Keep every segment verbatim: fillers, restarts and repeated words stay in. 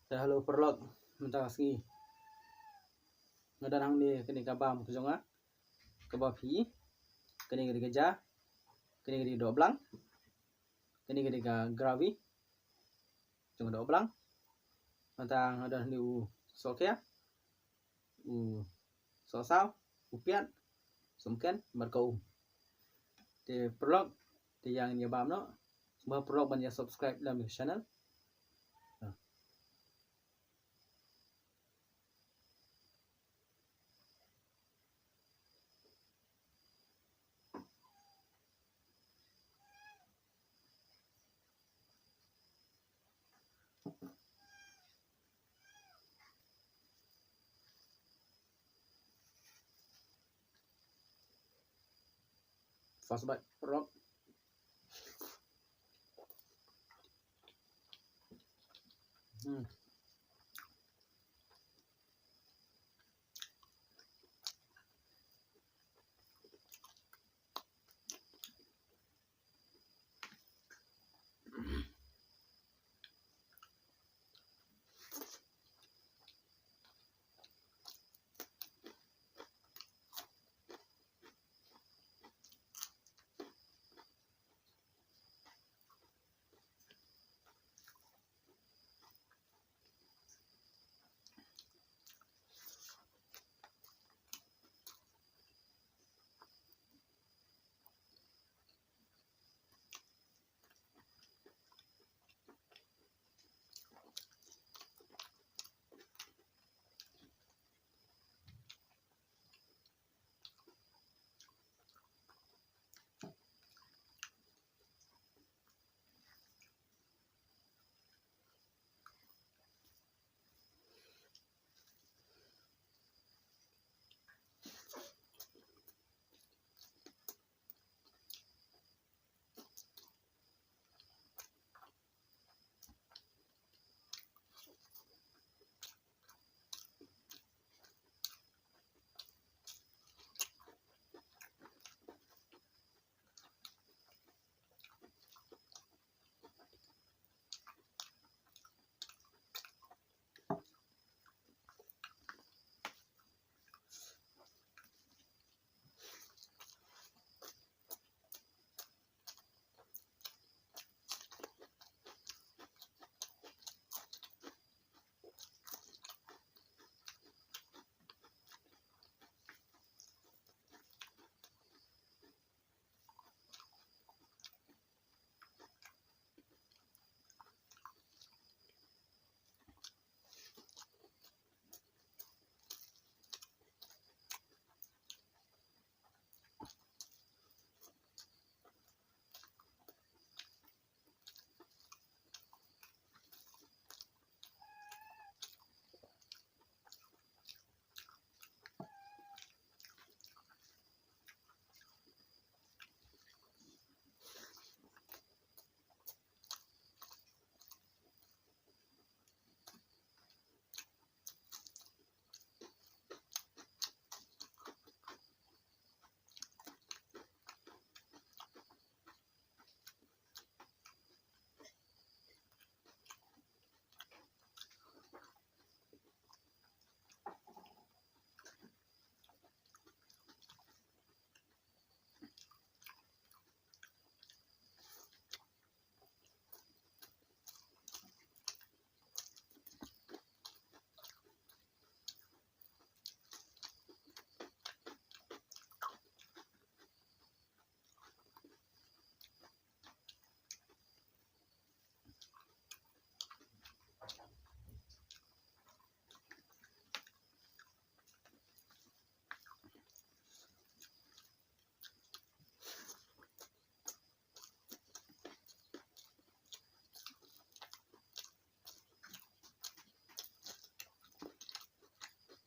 Te hello paralok, mynta ka sngi nga don hangne kane ka bam ka jong nga, ka bam phi, kane ka dei ka ja, kane ka dei ka doh blang, kane ka dei ka gravy jong ka doh blang. Mynta nga don hangne u sohkhia, u sohsaw, u piat, sohmynken bad ka um. Te paralok, te ïa ngin ïa bam noh. Sngewbha paralok ban ïa subscribe lem ïa ka channel. Fast bite, paralok. Hmm.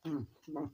Hmm, bang.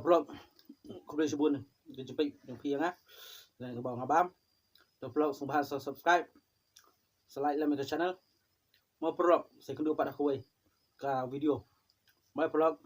Paralok, khublei shibun ka jingpeit jong phi ïa nga. Lane kaba nga bam. To paralok sngewbha sa subscribe, sa like lem ïa ka channel. Mo paralok, sa ïakynduh pat ha kawei ka video. Bye paralok.